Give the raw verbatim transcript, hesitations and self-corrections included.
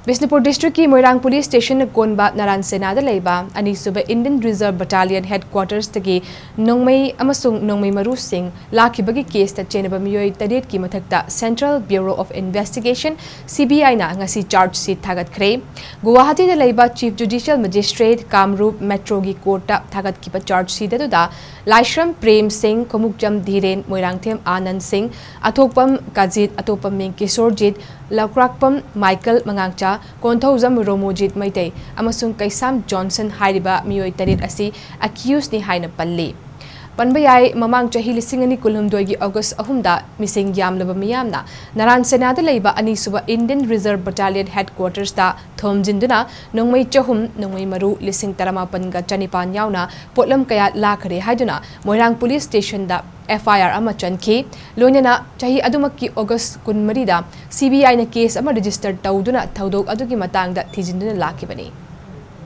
ꯕꯤꯁꯅꯨꯄꯨꯔ ꯗꯤꯁꯇ꯭ꯔꯤꯛꯀꯤ ꯃꯣꯏꯔꯥꯡ ꯄꯨꯂꯤꯁ ꯁ꯭ꯇꯦꯁꯟꯅ ꯀꯣꯟꯕ ꯅꯥꯔꯥꯟ ꯁꯦꯅꯥꯗ ꯂꯩꯕ ꯑꯅꯤꯁꯨꯕ Indian Reserve Battalion headquarters ꯇꯒꯤ ꯅꯣꯡꯃꯩ ꯑꯃꯁꯨꯡ ꯅꯣꯡꯃꯩ ꯃꯔꯨꯁꯤꯡ ꯂꯥꯛꯈꯤꯕꯒꯤ ꯀꯦꯁꯇ ꯆꯦꯟꯅꯕ ꯃꯤꯑꯣꯏ ꯇꯔꯦꯠꯀꯤ ꯃꯊꯛꯇ Central Bureau of Investigation, C B I ꯅ ꯉꯁꯤ charge sheet ꯊꯥꯒꯠꯈ꯭ꯔꯦ꯫ ꯒꯨꯋꯥꯍꯥꯇꯤꯗ ꯂꯩꯕ Chief Judicial Magistrate Kamrup ꯃꯦꯇ꯭ꯔꯣꯒꯤ ꯀꯣꯔꯠꯇ ꯊꯥꯒꯠꯈꯤꯕ charge sheet ꯑꯗꯨꯗ ꯂꯥꯏꯁ꯭ꯔꯝ ꯄ꯭ꯔꯦꯝ ꯁꯤꯡ, ꯈꯣꯃꯨꯛꯆꯝ ꯙꯤꯔꯦꯟ, ꯃꯣꯏꯔꯥꯡꯊꯦꯝ ꯑꯥꯅꯟ ꯁꯤꯡ, ꯑꯊꯣꯛꯄꯝ ꯀꯥꯖꯤꯠ, ꯑꯇꯣꯞꯄꯝꯃꯤꯡ ꯀꯤꯁꯣꯔꯖꯤꯠ, ꯂꯧꯀ꯭ꯔꯥꯛꯄꯝ ꯃꯥꯏꯀꯜ ꯃꯉꯥꯡꯆꯥ, ꯀꯣꯟꯊꯧꯖꯝ ꯔꯣꯃꯣꯖꯤꯠ ꯃꯩꯇꯩ ꯑꯃꯁꯨꯡ ꯀꯩꯁꯥꯝ ꯖꯣꯟꯁꯟ ꯍꯥꯏꯔꯤꯕ ꯃꯤꯑꯣꯏ ꯇꯔꯦꯠ ꯑꯁꯤ accused ꯅꯤ ꯍꯥꯏꯅ ꯄꯜꯂꯤ꯫ ꯄꯟꯕ ꯌꯥꯏ, ꯃꯃꯥꯡ ꯆꯍꯤ ꯂꯤꯁꯤꯡ ꯑꯅꯤ ꯀꯨꯟꯍꯨꯝꯗꯣꯏꯒꯤ August ꯑꯍꯨꯝꯗ ꯃꯤꯁꯤꯡ ꯌꯥꯝꯂꯕ ꯃꯤꯌꯥꯝꯅ ꯅꯥꯔꯥꯟ ꯁꯦꯅꯥꯗ ꯂꯩꯕ ꯑꯅꯤꯁꯨꯕ Indian Reserve Battalion headquarters ꯇ ꯊꯣꯝꯖꯤꯟꯗꯨꯅ ꯅꯣꯡꯃꯩ ꯆꯍꯨꯝ, ꯅꯣꯡꯃꯩ ꯃꯔꯨ ꯂꯤꯁꯤꯡ ꯇꯔꯥꯃꯥꯄꯟꯒ ꯆꯅꯤꯄꯥꯟ ꯌꯥꯎꯅ ꯄꯣꯠꯂꯝ ꯀꯌꯥ ꯂꯥꯛꯈ꯭ꯔꯦ ꯍꯥꯏꯗꯨꯅ ꯃꯣꯏꯔꯥꯡ ꯄꯨꯂꯤꯁ ꯁ꯭ꯇꯦꯁꯟꯗ F I R ꯑꯃ ꯆꯟꯈꯤ꯫ ꯂꯣꯏꯅꯅ ꯆꯍꯤ ꯑꯗꯨꯃꯛꯀꯤ August ꯀꯨꯟꯃꯔꯤꯗ C B I ꯅ ꯀꯦꯁ ꯑꯃ register ꯇꯧꯗꯨꯅ ꯊꯧꯗꯣꯛ ꯑꯗꯨꯒꯤ ꯃꯇꯥꯡꯗ ꯊꯤꯖꯤꯟꯗꯨꯅ ꯂꯥꯛꯈꯤꯕꯅꯤ꯫